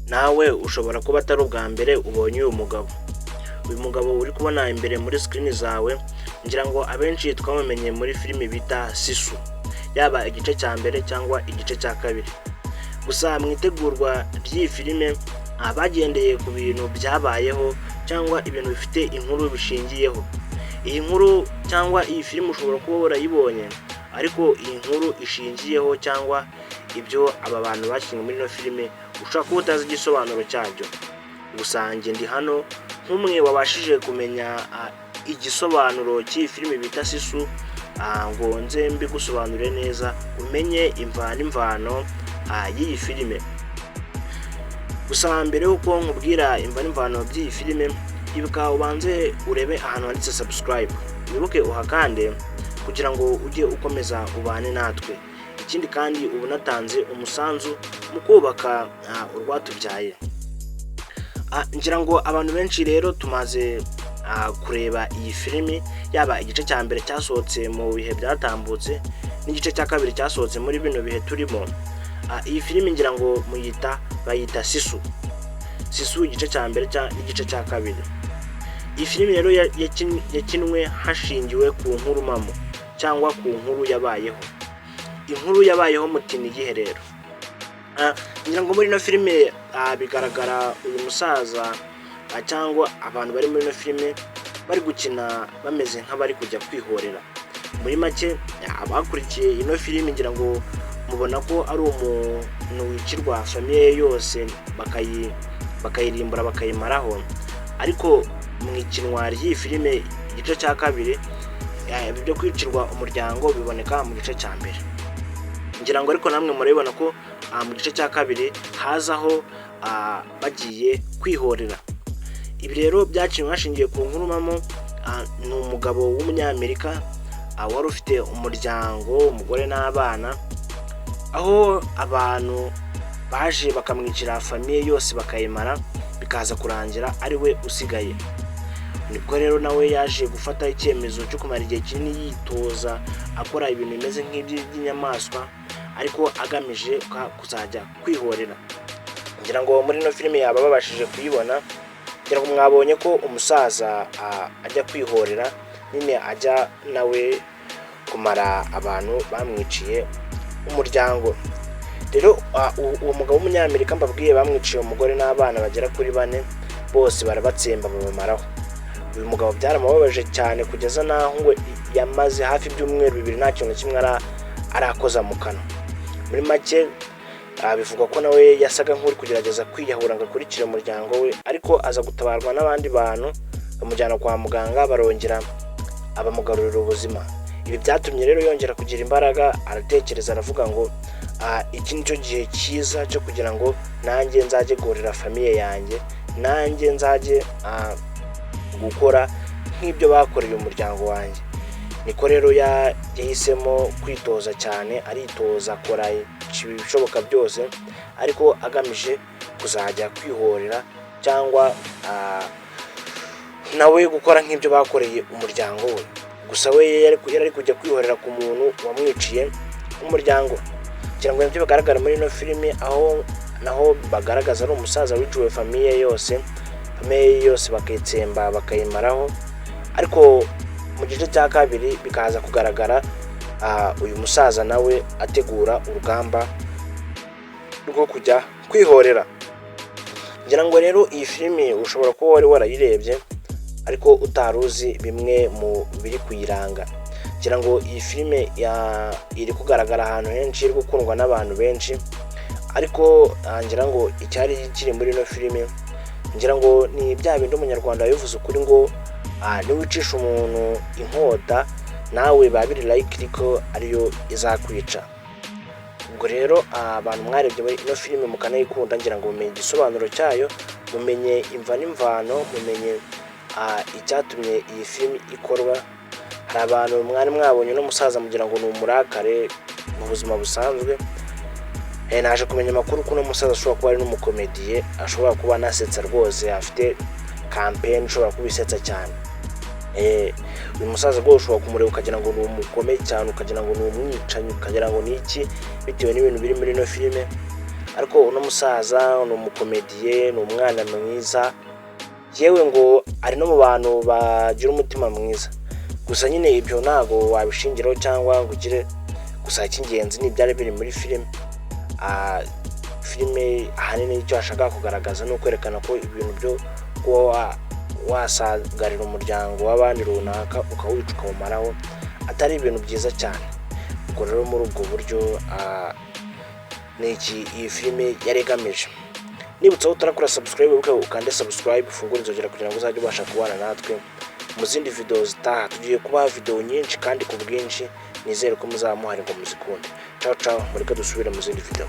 Nawe ushobora kuba atari ubwa mbere ubonye uyu mugabo. Uyu mugabo uri kubona imbere muri screen zawe, ngira ngo abenshi twamumenye muri filimi bita Sisu, yaba igice cya mbere cyangwa igice cya kabiri. Gusa mu itegurwa ry'iyi filime bagendeye ku bintu byabayeho cyangwa ibintu bifite inkuru bishingiyeho. Iyi nkuru cyangwa iyi filime ushobora kuba warayibonye, ariko iyi nkuru ishingiyeho cyangwa ibyo aba bantu bakinnye muri ino filime ushobora kuba utazi igisobanuro cyabyo. Gusa njye ndi hano nk'umwe wabashije kumenya igisobanuro cy'iyi filime bita Sisu, ngo nze mbigusobanurire neza, umenye imvano n'imvano y'iyi filime. Gusa mbere y'uko nkubwira imva n'imvano by'iyi filime, ibuka ubanze urebe ahantu handitse subscribe, wibuke uhakande kugira ngo ujye ukomeza ubane natwe. Ikindi kandi, uba unatanze umusanzu mu kubaka urwatubyaye. Ngira ngo abantu benshi rero tumaze kureba iyi filimi, yaba igice cya mbere cyasohotse mu bihe byatambutse n'igice cya kabiri cyasohotse muri bino bihe turimo. Iyi filimi ngira ngo muyita bayita Sisu, Sisu igice cya mbere n'igice cya kabiri. Iyi filimi rero yakinwe hashingiwe ku nkuru mpamo cyangwa ku nkuru yabayeho. Inkuru yabayeho muti ni iyihe rero? Ngira ngo muri ino filime bigaragara uyu musaza cyangwa abantu bari muri ino filime bari gukina bameze nk'abari kujya kwihorera. Muri make, abakurikiye ino filime ngira ngo mubona ko ari umuntu wicirwa famille ye yose, bakayirimbura, bakayimaraho. Ariko mu ikinwa ry'iyi filime igice cya kabiri, ibi byo kwicirwa umuryango biboneka mu gice cya mbere, ngira ngo. Ariko namwe murabibona ko mu gice cya kabiri hazaho bagiye kwihorera. Ibi rero byakinwe hashingiwe ku nkuru mpamo. Ni umugabo w'Umunyamerika wari ufite umuryango, umugore n'abana, aho abantu baje bakamwicira famille yose bakayimara, bikaza kurangira ari we usigaye. Nibwo rero nawe yaje gufata icyemezo cyo kumara igihe kinini yitoza, akora ibintu bimeze nk'iby'inyamaswa, ariko agamije kuzajya kwihorera. Ngira ngo muri ino filime yaba babashije kuyibona, ngira ngo mwabonye ko umusaza ajya kwihorera nyine, ajya nawe kumara abantu bamwiciye umuryango. Rero uwo mugabo w'Umunyamerika mbabwiye, bamwiciye umugore n'abana bagera kuri bane, bose barabatsemba babamaraho. Uyu mugabo byaramubabaje cyane kugeza n'aho ngo yamaze hafi ibyumweru 2 nta kintu na kimwe arakoza mu kanwa. Muri make, bivugwa ko nawe yasaga nk'uri kugerageza kwiyahura ngo akurikire umuryango we, ariko aza gutabarwa n'abandi bantu, bamujyana kwa muganga, barongera abamugarurira ubuzima. Ibi byatumye rero yongera kugira imbaraga, aratekereza, aravuga ngo iki ni cyo gihe cyiza cyo kugira ngo nanjye nzajye guhorera famille yanjye, nanjye nzajye gukora nk'ibyo bakoreye umuryango wanjye. Niko rero yahisemo kwitoza cyane, aritoza, akora ibishoboka byose, ariko agamije kuzajya kwihorera cyangwa nawe gukora nk'ibyo bakoreye umuryango we. Gusa we yari ari kujya kwihorera ku muntu wamwiciye umuryango. Kugira ngo nibyo bigaragara muri ino filime, aho naho bagaragaza ari umusaza wiciwe famille yose, famille yose bakayitsemba bakayimaraho. Ariko mu gice cya kabiri bikaza kugaragara uyu musaza nawe ategura urugamba rwo kujya kwihorera. Ngira ngo rero iyi filimi ushobora kuba wari warayirebye ariko utari uzi bimwe mu biri kuyiranga. Ngira ngo iyi filime iri kugaragara ahantu henshi, iri gukundwa n'abantu benshi, ariko ngira ngo icyari kiri muri ino filime, ngira ngo ni bya bindi Umunyarwanda yabivuze ukuri ngo niwicisha umuntu inkota, nawe biba biri likely ko ariyo izakwica. Ubwo rero abantu mwarebye muri ino filime mukanayikunda, ngira ngo mumenye igisobanuro cyayo, mumenye imva n'imvano, mumenye icyatumye iyi filime ikorwa. Hari abantu mwari mwabonye uno musaza mugira ngo ni umurakare mu buzima busanzwe. Naje kumenya amakuru ko uno musaza ashobora kuba ari n'umukomediye, ashobora kuba anasetsa rwose, afite campaign ishobora kuba isetsa cyane. Uyu musaza rwose ushobora kumureba ukagira ngo ni umugome cyane, ukagira ngo ni umwicanyi, ukagira ngo ni iki, bitewe n'ibintu biri muri ino filime. Ariko uno musaza ni umukomediye, ni umwana mwiza, yewe ngo ari no mu bantu bagira umutima mwiza. Gusa nyine ibyo ntabwo wabishingiraho cyangwa ngo ugire. Gusa icy'ingenzi ni ibyari biri muri filime. Filime ahanini icyo ashaka kugaragaza ni ukwerekana ko ibintu byo kuba wasagarira umuryango w'abandi runaka, ukawica, ukawumaraho, atari ibintu byiza cyane. Ubwo rero muri ubwo buryo ni iki iyi filime yari igamije. Nibutsa aho utarakora subscribe, wibuke ukande subscribe, ufungure inzogera kugira ngo uzajye ubasha kubana natwe mu zindi video zitaha. Tugiye kubaha video nyinshi kandi ku bwinshi, nizere ko muzaba muhari ngo muzikunde. Ciao ciao, mureke dusubire mu zindi video.